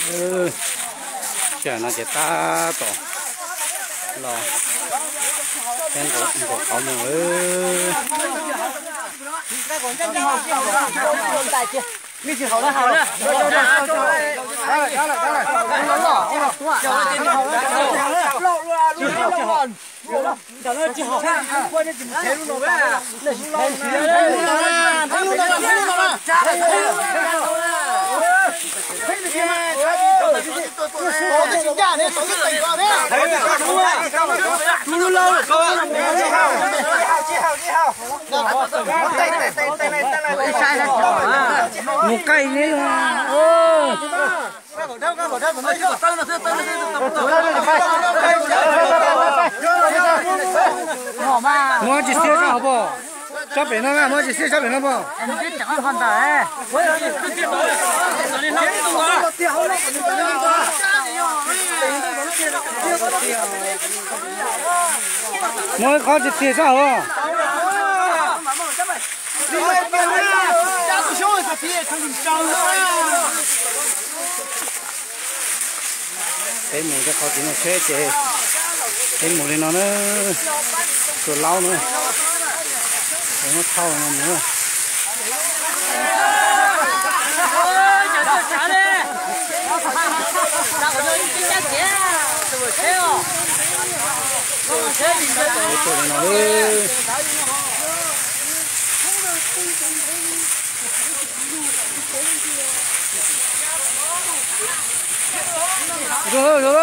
Sij hawm no ces tab tom los peb nqus qauv mus lawm. Mus qaij li. Muab tsis xiab sab hauv pob, sab pem no na, muab tsis xiab sab pem no pob. Muab qhov tsis xiab sab hauv. Peb mus rau qhov tim no tsheb ces peb mus li no na, tua laub na, peb muab thauj no mus na. Peb tua li no na.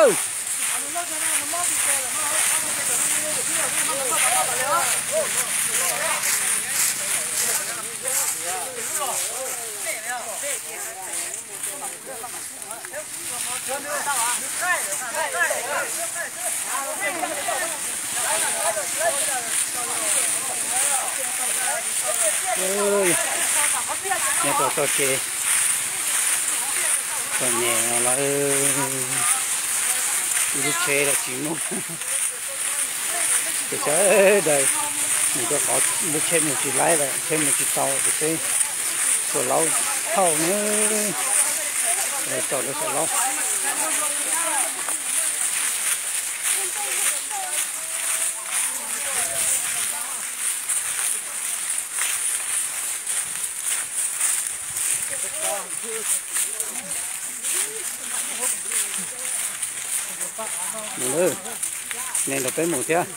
Nyob rau txoj kev txom nyem no los ib lub tsheb los tsis muaj. Ces sawv daws mus rau qhov lub tsheb mus tsis laib lawm, tsheb mus tsis tau ces peb tua laub thauj na, tsom rau saum laub. Mus lawm, nej nrog peb mus thiab,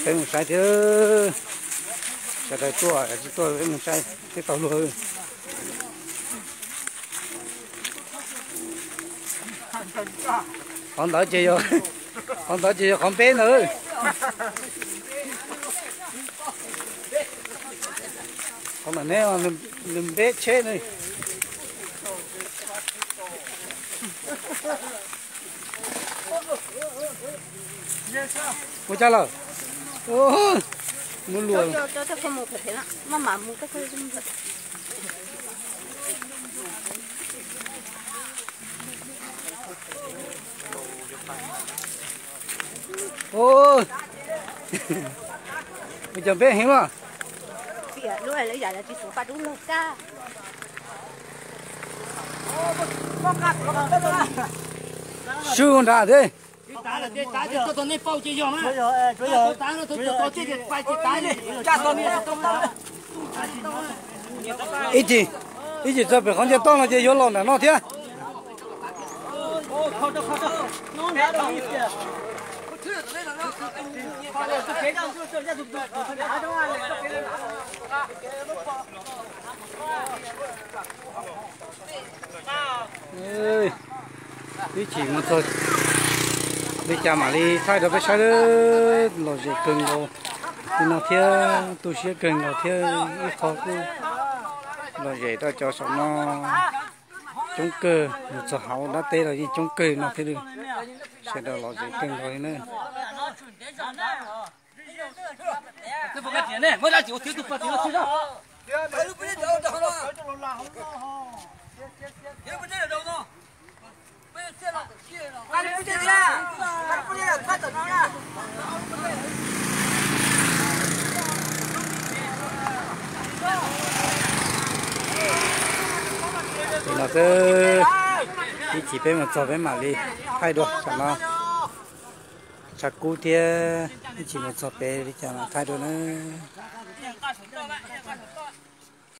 peb mus saib thiab. Sawv daws tuaj tsis tuaj peb mus saib thiab tau luag. Qhov ntawd ces yog, qhov ntawd ces yog qhov npeb ntawd. Qhov ntawm neb nws npeb tsheb ne. Ua cas lawm? Muab luag. Ua cas npeb heev mas. Swb nrad thiab. Ib chim, ib chim txog pem qhov nce toj no ces yuav los nram no thiab. Ib chim mus txog li cas mam li thaij rau peb saib, lom zem kawg nkaus li no thiab, tu siab kawg nkaus thiab. Ib qho kuj lom zem rau cov saum no coob kawg, mus txog hauv dab teb los yeej coob kawg no thiab li. Sawv daws lom zem kawg nkaus li na. Li no xwb. Ib chim peb mus txog peb mam li thaij dua, tsam no tshav kub thiab, ib chim mus txog peb li cas mam thaij dua na.